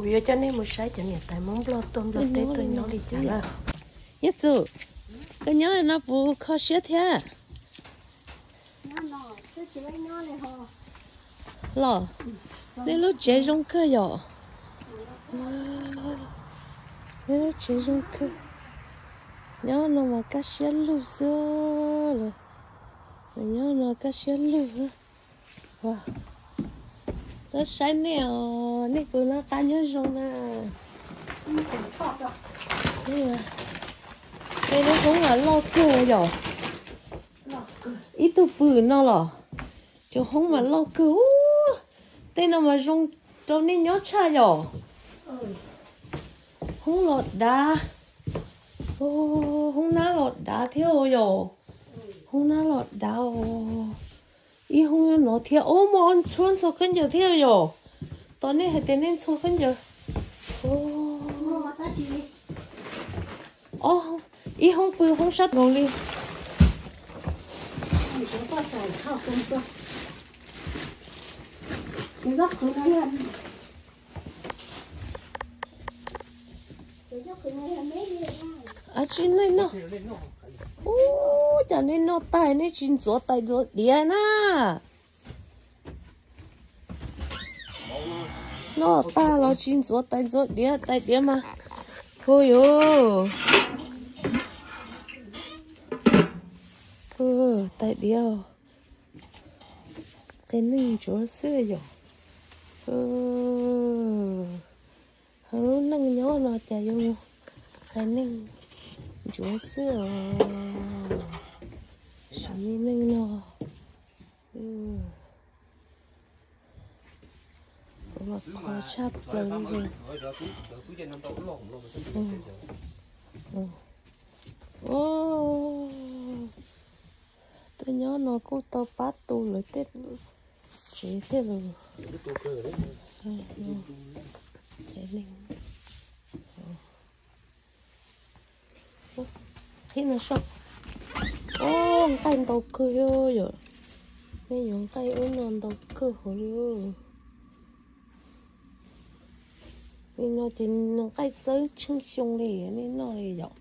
Kuv yuav coj nej mus saib cov niam tais Hmoob Nplog tuaj Nplog teb tuaj nyob li cas na. Nyiaj Txum, koj nyob no puas kho siab thiab? Los, nej lub tsev zoo kawg yom? Nej lub tsev zoo kawg. Nyob no mas kaj siab lug xwb los. Nyob no kaj siab lug. Tab saib nej os, nej puas noj qab nyob zoo na? Tej lub hoob mas loj kawg yom? Ib tug pw no los? Cov hoob mas loj kawg. Tej no mas zoo rau nej nyob tshaj yom? Hoob los dav. Hoob nab los dav thiab yom? Hoob nab los dav. Ib hoob no thiab, ub, muaj ob txhua ntxhua khaub ncaws thiab yom? Tos nej hais tias nej ntxhua khaub ncaws. Ib hoob pw hoob sab nkaus li. Ab tsi nej noj, ub, cas nej noj tag nej tsis ntxuav tais ntxuav diav na? Noj tag los tsis ntxuav tais ntxuav diav, tais diav mas hu yuav tais diav, qias neeg ntsuav xwb yom. Hauv lub neej nyob no cas yuav mus qias neeg ntsuav xwb os. Sim neej no los qhuav tshaj plaws li. Tuaj nyob no kuj tau pab tu lawv tej tsev thiab los. Qhib no soj. Ub, nqaij ntau kawg yom. Nej yuav nqaij ub no ntau kawg hauv li. Li no ces nqaij txawb tsheej xyoo li nej noj li yom.